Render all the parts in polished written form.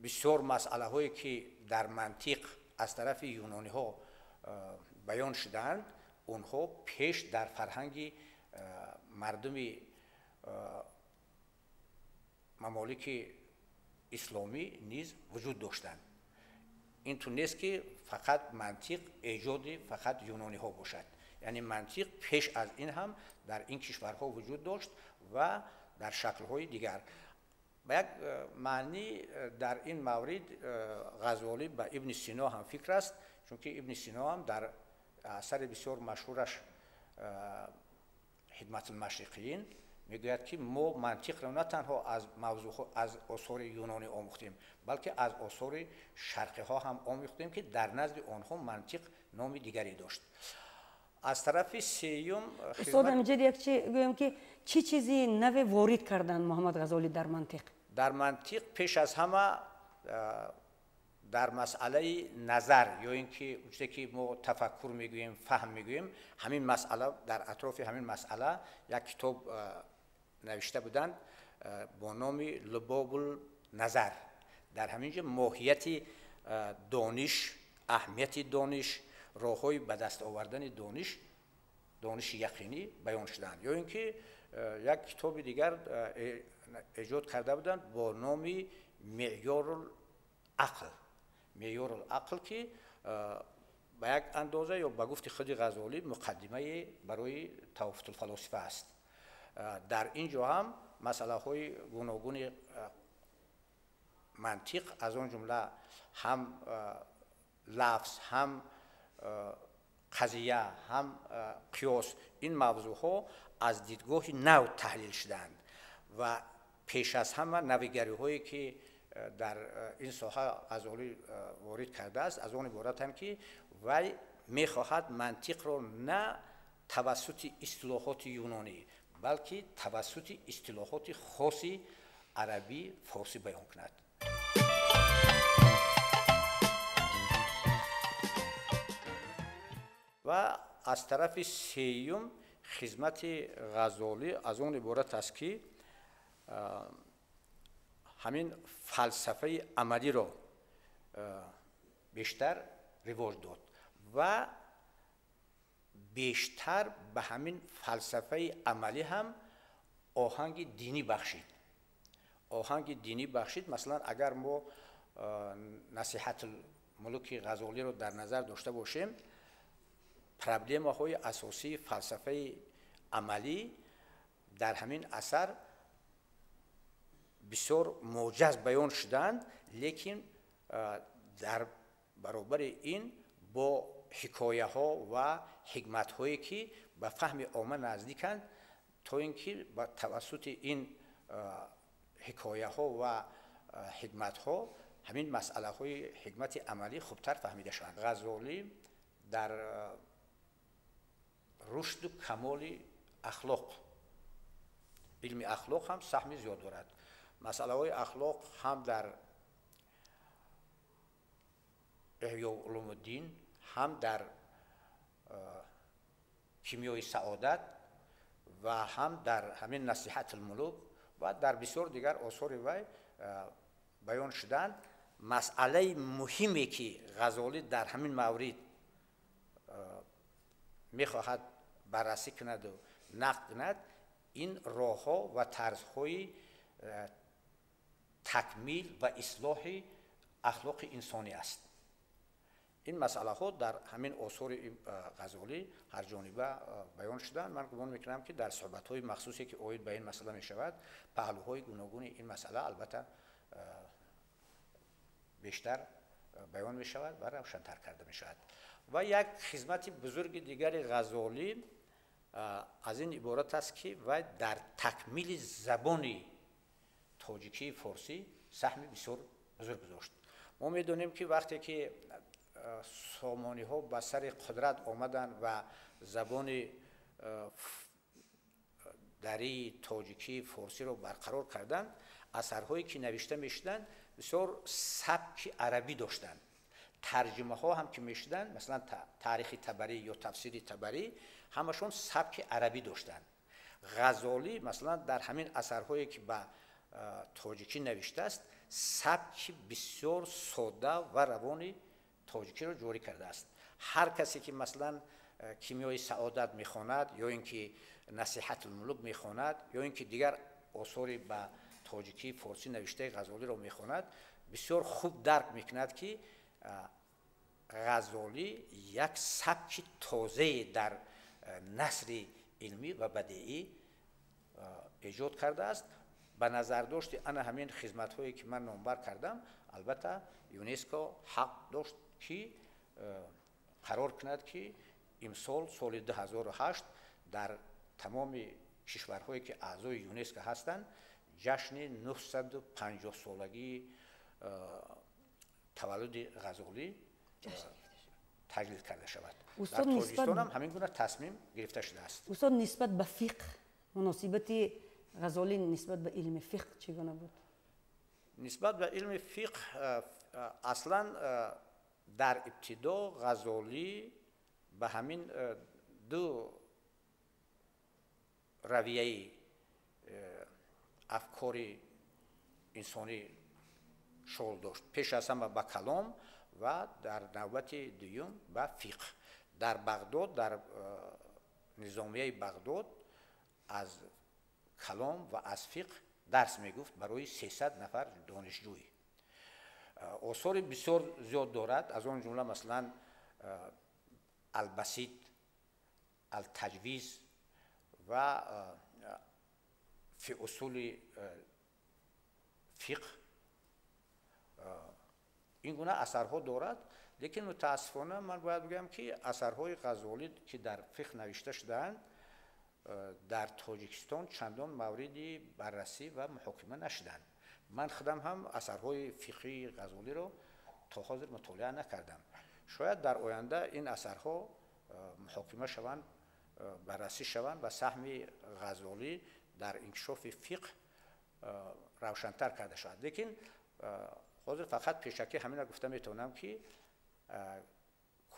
Бисёр масъалаҳое ки дар мантиқ аз тарафи юнониҳо баён шудаанд, онҳо пеш дар фарҳанги мардуми мамолики исломӣ низ вуҷуд доштанд. Ин ту нест ки фақат мантиқ эҷоди фақат юнониҳо бошад. Яъне мантиқ пеш аз ин ҳам дар ин кишварҳо вуҷуд дошт ва дар шаклҳои дигар. Ба як маънӣ дар ин маврид Ғазолӣ ба Ибни Сино ҳам фикр аст, чунки Ибни Сино ҳам дар асари бисёр машҳураш Хидматулмашриқиин мегӯяд ки мо мантиқро на танҳо аз мавзӯъҳо, аз осори юнонӣ омӯхтем, балки аз осори шарқиҳо ҳам омӯхтем, ки дар назди онҳо мантиқ номи дигаре дошт. Аз тарафи сеюм устод, ҳаминҷо як чи гӯем ки чӣ чизи наве ворид карданд Муҳаммад Ғазолӣ дар мантиқ? Дар мантиқ пеш аз ҳама дар масъалаи назар, ё ин ки чизе ки мо тафаккур мегӯем, фаҳм мегӯем, ҳамин масъала, дар атрофи ҳамин масъала як китоб навишта буданд бо номи Лубобул назар. Дар ҳамин ҷо моҳияти дониш, аҳамияти дониш, роҳҳои ба даст овардани дониш, дониши яқинӣ баён шуданд. Ё ин ки як китоби дигар эҷод карда буданд бо номи Меъёрул ақл. Меъёрул ақл ки ба як андоза ё ба гуфти худи Ғазолӣ муқаддимае барои Тавфиқулфалосифа аст. Дар ин ҷо ҳам масъалаҳои гуногуни мантиқ, аз он ҷумла ҳам лафз, ҳам қазия, ҳам қиёс, ин мавзӯъҳо аз дидгоҳи нав таҳлил шуданд ва пеш аз ҳама навигариҳое ки дар ин соҳа Ғазолӣ ворид кардааст, аз он иборатанд ки вай мехоҳад мантиқро на тавассути истилоҳоти юнонӣ, балки тавассути истилоҳоти хоси арабӣ, форсӣ баён кунад. Ва аз тарафи сеюм хизмати Ғазолӣ аз он иборат аст ки ҳамин фалсафаи амалиро бештар ривоҷ дод ва бештар ба ҳамин фалсафаи амалӣ ҳам оҳанги динӣ бахшид. Оҳанги динӣ бахшид. Масалан, агар мо Насиҳатулмулуки Ғазолиро дар назар дошта бошем, проблемаҳои асосии фалсафаи амалӣ дар ҳамин асар бисёр муҷаз баён шуданд, лекин дар баробари ин бо ҳикояҳо ва ҳикматҳое ки ба фаҳми омма наздиканд, то ин ки ба тавассути ин ҳикояҳо ва ҳикматҳо ҳамин масъалаҳои ҳикмати амалӣ хубтар фаҳмида шаванд. Ғазолӣ дар рушду камоли ахлоқ, илми ахлоқ ҳам саҳми зиёд дорад. Масъалаҳои ахлоқ ҳам дар Эҳё улумуддин, ҳам дар кимиёи саодат ва ҳам дар ҳамин Насиҳатулмулук ва дар бисёр дигар осори вай баён шуданд. Масъалаи муҳиме ки Ғазолӣ дар ҳамин маврид мехоҳад баррасӣ кунаду нақд кунад, ин роҳҳо ва тарзҳои такмил ва ислоҳи ахлоқи инсонӣ аст. Ин масъалаҳо дар ҳамин осори Ғазолӣ ҳарҷониба баён шуданд. Ман гумон мекунам ки дар суҳбатҳои махсусе ки оид ба ин масъала мешавад, паҳлӯҳои гуногуни ин масъала албатта бештар баён мешавад ва равшантар карда мешавад. Ва як хизмати бузурги дигари Ғазолӣ аз ин иборат аст ки вай дар такмили забони тоҷикии форсӣ саҳми бисёр бузург гузошт. Мо медонем ки вақте ки сомониҳо ба сари қудрат омаданд ва забони дарии тоҷикии форсиро барқарор карданд, асарҳое ки навишта мешуданд бисёр сабки арабӣ доштанд. Тарҷумаҳо ҳам ки мешуданд, масалан таърихи Табарӣ ё тафсири Табарӣ, ҳамашон сабки арабӣ доштанд. Ғазолӣ масалан дар ҳамин асарҳое ки ба тоҷикӣ навиштааст, сабки бисёр сода ва равони тоҷикиро ҷорӣ кардааст. Ҳар касе ки масалан кимиёи саодат мехонад ё ин ки насиҳатулмулук мехонад ё ин ки дигар осори ба тоҷикӣ форсӣ навиштаи Ғазолиро мехонад, бисёр хуб дарк мекунад, ки Ғазолӣ як сабки тозае дар насри илмӣ ва бадеӣ эҷод кардааст. Ба назардошти ана ҳамин хизматҳое ки ман номбар кардам, албатта ЮНЕСКО ҳақ дошт, ки қарор кунад, ки имсол, соли 2008, дар тамоми кишварҳое ки аъзои ЮНЕСКО ҳастанд, ҷашни 950-солагии таваллуди Ғазолӣ таҷлил карда шавад. Дар Тоҷикистон ҳам ҳамин гуна тасмим гирифта шудааст. Устод, нисбат ба фиқҳ, муносибати Ғазолӣ нисбат ба илми фиқҳ чӣ гуна буд? Нисбат ба илми фиқҳ, аслан дар ибтидо Ғазолӣ ба ҳамин ду равияи афкори инсонӣ шуғл дошт: пеш аз ҳама ба калом ва дар навбати дуюм ба фиқҳ. Дар Бағдод, дар низомияи Бағдод, аз калом ва аз фиқҳ дарс мегуфт барои 300 нафар донишҷӯй. Осори бисёр зиёд дорад, аз он ҷумла масалан Албасит, Алтаҷвиз ва фи усули фиқҳ, ин гуна асарҳо дорад. Лекин мутаассифона ман бояд бигӯям, ки асарҳои Ғазолӣ, ки дар фиқҳ навишта шудаанд, дар Тоҷикистон чандон мавриди баррасӣ ва муҳокима нашуданд. Ман худам ҳам асарҳои фиқҳии Ғазолиро то ҳозир мутолиа накардам. Шояд дар оянда ин асарҳо муҳокима шаванд, баррасӣ шаванд ва саҳми Ғазолӣ дар инкишофи фиқҳ равшантар карда шавад. Лекин ҳозир фақат пешакӣ ҳамина гуфта метавонам, ки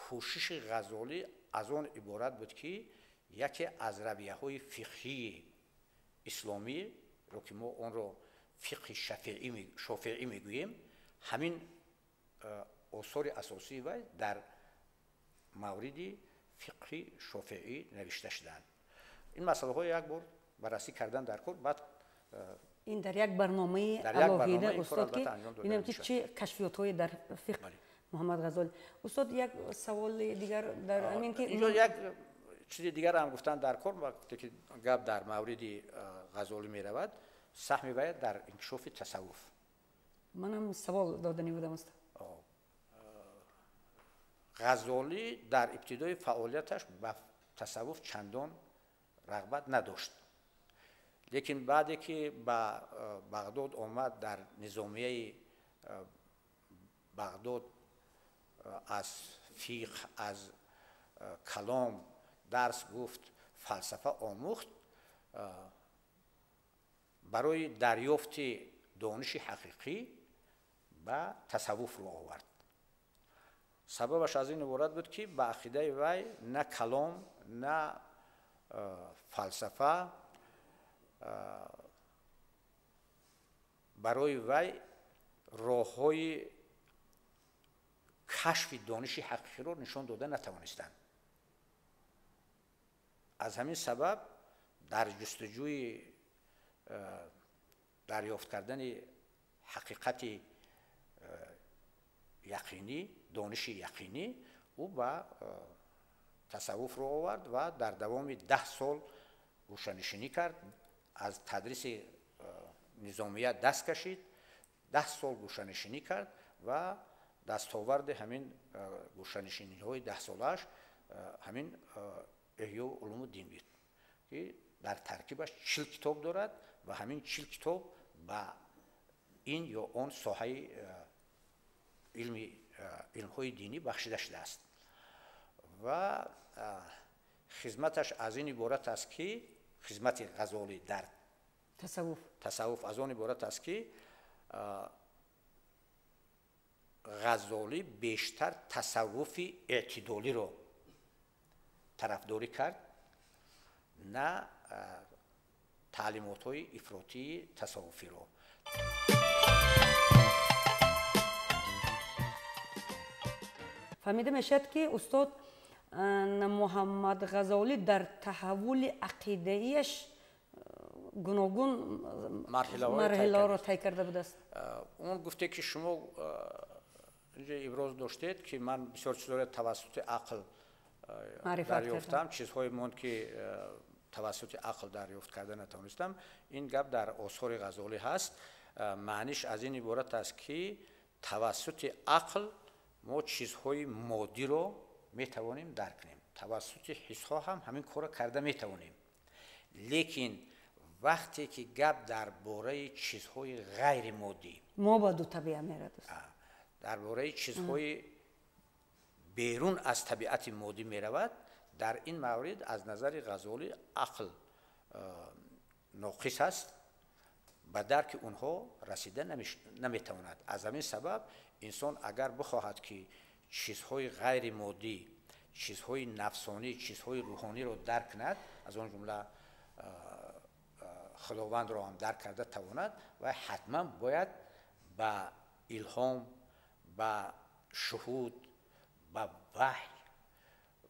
кӯшиши Ғазолӣ аз он иборат буд, ки яке аз равияҳои фиқҳии исломиро, ки мо онро фиқҳи шофеӣ мегӯем, ҳамин осори асосии вай дар мавриди фиқҳи шофеӣ навишта шуданд. Ин масъалаҳо як бор баррасӣ кардан дар кор, баъд ин дар як барномаи алоҳида, устод, ки бинем, ки чӣ кашфиётҳое дар фиқҳ Муҳаммад Ғазолӣ. Устод, як саволи дигар дар ҳамин ки инҷо як чизи дигар ҳам гуфтан дар кор, вақте ки гап дар мавриди Ғазолӣ меравад, саҳми вай дар инкишофи тасаввуф. Манам савол додани будам, устод. Ғазолӣ дар ибтидои фаъолияташ ба тасаввуф чандон рағбат надошт, лекин баъде ки ба Бағдод омад, дар низомияи Бағдод аз фиқҳ, аз калом дарс гуфт, фалсафа омӯхт, барои дарёфти дониши ҳақиқӣ ба тасаввуф рӯ овард. Сабабаш аз ин иборат буд, ки ба ақидаи вай на калом, на фалсафа барои вай роҳҳои кашфи дониши ҳақиқиро нишон дода натавонистанд. Аз ҳамин сабаб дар ҷустуҷӯи дарёфт кардани ҳақиқати яқинӣ, дониши яқинӣ, ӯ ба тасаввуф рӯ овард ва дар давоми 10 сол гӯшанишинӣ кард. Аз тадриси низомия даст кашид, 10 сол гӯшанишинӣ кард ва дастоварди ҳамин гӯшанишиниҳои 10-солааш ҳамин Эҳё улуму дин буд, ки дар таркибаш 40 китоб дорад ва ҳамин 40 китоб ба ин ё он соҳаи илми илмҳои динӣ бахшида шудааст. Ва хизматаш аз ин иборат аст, ки хизмати Ғазолӣ дар тасаввуф тасаввуф аз он иборат аст, ки Ғазолӣ бештар тасаввуфи эътидолиро тарафдорӣ кард, на таълимотҳои ифротии тасаввуфиро. Фаҳмида мешавад, ки устод Муҳаммад Ғазолӣ дар таҳаввули ақидаияш гуногун марҳилаҳоро тай карда будааст. Он гуфте, ки шумо инҷо иброз доштед, ки ман бисёр чизҳоро тавассути ақл дарёфтам, чизҳое монд, ки тавассути ақл дарёфт карда натавонистам. Ин гап дар осори Ғазолӣ ҳаст. Маъниш аз ин иборат аст, ки тавассути ақл мо чизҳои моддиро метавонем дарк кунем, тавассути ҳиссҳо ҳам ҳамин корро карда метавонем, лекин вақте ки гап дар бораи чизҳои ғайримоддӣ, мобаъду табиа мерад, дар бораи чизҳои берун аз табиати моддӣ меравад, дар ин маврид аз назари Ғазолӣ ақл ноқис аст, ба дарки онҳо расида наметавонад. Аз ҳамин сабаб инсон агар бихоҳад, ки чизҳои ғайримоддӣ, чизҳои нафсонӣ, чизҳои рӯҳониро дарк кунад, аз он ҷумла Худовандро ҳам дарк карда тавонад, ва ҳатман бояд ба илҳом, ба шуҳуд, ба ваҳй,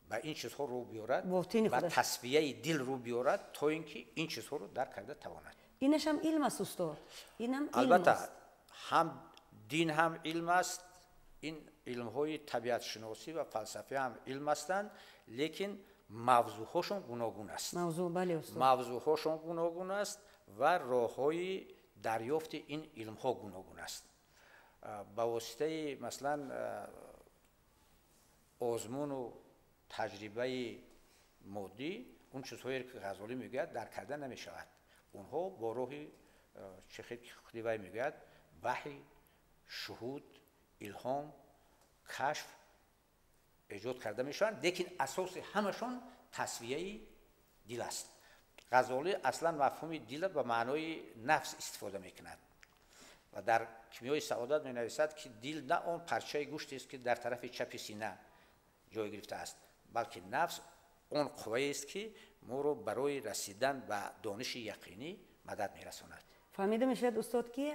ба ин чизҳо рӯ биёрад, ба тасфияи дил рӯ биёрад, то ин ки ин чизҳоро дарк карда тавонад. Инаш ҳам илм аст, устод, инам илм. Албатта, ҳам дин ҳам илм аст, ин илмҳои табиатшиносӣ ва фалсафа ҳам илм ҳастанд, лекин мавзӯъҳошон гуногун аст. Мавзӯъ, бале, устод. Мавзӯъҳошон гуногун аст ва роҳҳои дарёфти ин илмҳо гуногун аст. Ба воситаи, масалан, озмуну таҷрибаи моддӣ он чизҳое, ки Ғазолӣ мегӯяд, дарк карда намешавад. Онҳо бо роҳи, чӣ хел ки худи вай мегӯяд, ваҳй, шуҳуд, илҳом, кашф эҷод карда мешаванд, лекин асоси ҳамашон тасфияи дил аст. Ғазолӣ аслан мафҳуми дила ба маънои нафс истифода мекунад ва дар «Кимиёи саодат» менависад, ки дил на он парчаи гӯштест, ки дар тарафи чапи сина ҷой гирифтааст, балки нафс он қувваест, ки моро барои расидан ба дониши яқинӣ мадад мерасонад. Фаҳмида мешавад, устод, ки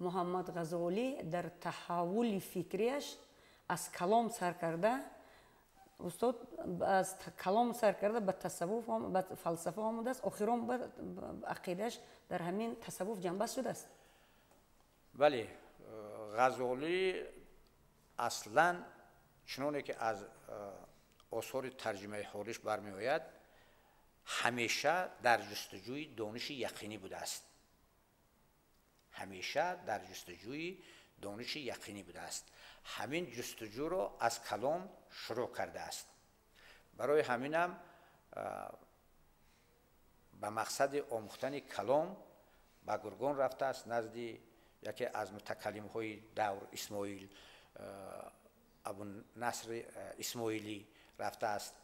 Муҳаммад Ғазолӣ дар таҳаввули фикрияш аз калом сар карда, устод, аз калом сар карда ба тасаввуф, ба фалсафа омадааст, охирон ба ақидааш дар ҳамин тасаввуф ҷамъбаст шудааст. Бале, Ғазолӣ аслан, чуноне ки аз осори тарҷимаи ҳолиш бармеояд, ҳамеша дар ҷустуҷӯи дониши яқинӣ будааст, ҳамеша дар ҷустуҷӯи дониши яқинӣ будааст. Ҳамин ҷустуҷӯро аз калом шурӯъ кардааст. Барои ҳаминам ба мақсади омӯхтани калом ба Гургон рафтааст, назди яке аз мутакаллимҳои давр, Исмоил, Абунасри Исмоилӣ рафтааст,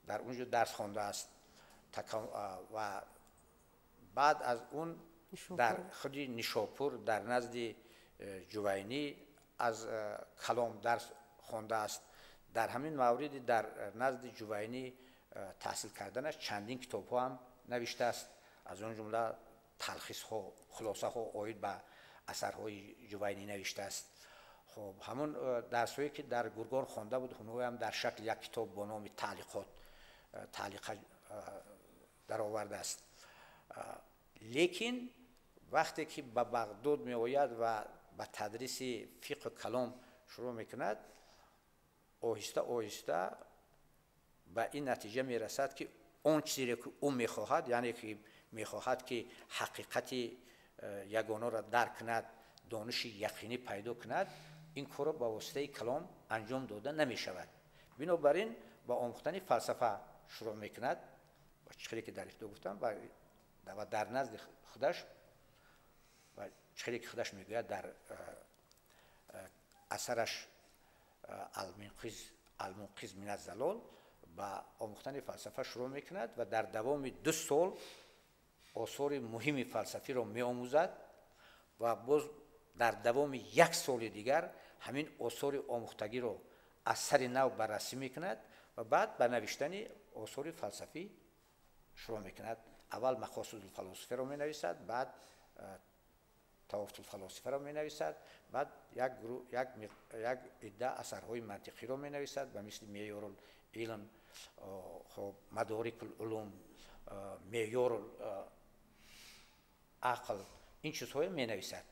дар он ҷо дарс хондааст ва баъд аз он дар худи Нишопур дар назди Ҷувайнӣ аз калом дарс хондааст. Дар ҳамин мавриди дар назди Ҷувайнӣ таҳсил карданаш чандин китобҳо ҳам навиштааст, аз он ҷумла талхисҳо, хулосаҳо оид ба асарҳои Ҷувайнӣ навиштааст. Хоб, ҳамон дарсҳое, ки дар Гургон хонда буд, ҳам дар шакли як китоб бо номи «Таълиқот», таълиқа даровардааст. Лекин вақте ки ба Бағдод меояд ва ба тадриси фиқҳу калом шурӯъ мекунад, оҳиста оҳиста ба ин натиҷа мерасад, ки он чизере, ки ӯ мехоҳад, яъне ки мехоҳад, ки ҳақиқати ягонаро дарк кунад, дониши яқинӣ пайдо кунад, ин корро ба воситаи калом анҷом дода намешавад. Бинобар ин ба омӯхтани фалсафа шурӯъ мекунад, чӣ хеле ки дар ибтидо гуфтам, ва дар назди худаш ва чӣ хеле ки худаш мегӯяд дар асараш «Алмунқиз мин аззалол», ба омӯхтани фалсафа шурӯъ мекунад ва дар давоми 2 сол осори муҳими фалсафиро меомӯзад ва боз дар давоми як соли дигар ҳамин осори омӯхтагиро аз сари нав баррасӣ мекунад ва баъд ба навиштани осори фалсафӣ шурӯъ мекунад. Аввал «Мақосидулфалосифаро» менависад, баъд Тавофутул-фалосифаро менависад, баъд як гурӯҳ, як идда асарҳои мантиқиро менависад ба мисли Меъёрул илм, хоб, Мадорикул улум, Меъёрул ақл, ин чизҳое менависад.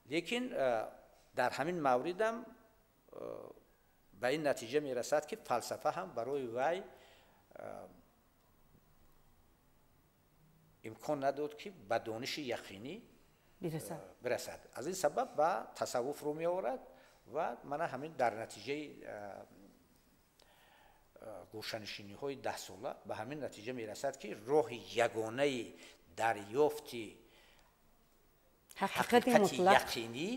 Лекин дар ҳамин мавридам ба ин натиҷа мерасад, ки фалсафа ҳам барои вай имкон надод, ки ба дониши яқинӣ бирасад. Аз ин сабаб ба тасаввуф рӯ меорад ва мана ҳамин дар натиҷаи гӯшанишиниҳои 10сола ба ҳамин натиҷа мерасад, ки роҳи ягонаи дарёфти ҳақиқати яқинӣ,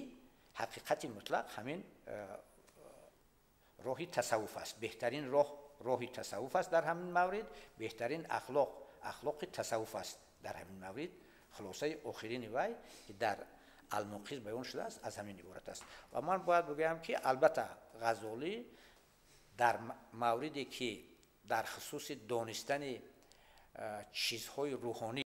ҳақиқати мутлақ ҳамин роҳи тасаввуф аст. Беҳтарин роҳ роҳи тасаввуф аст дар ҳамин маврид, беҳтарин ахлоқ ахлоқи тасаввуф аст дар ҳамин маврид. Хулосаи охирини вай, ки дар Алмуқиз баён шудааст, аз ҳамин иборат аст. Ва ман бояд бигӯям, ки албатта Ғазолӣ дар мавриде, ки дар хусуси донистани чизҳои рӯҳонӣ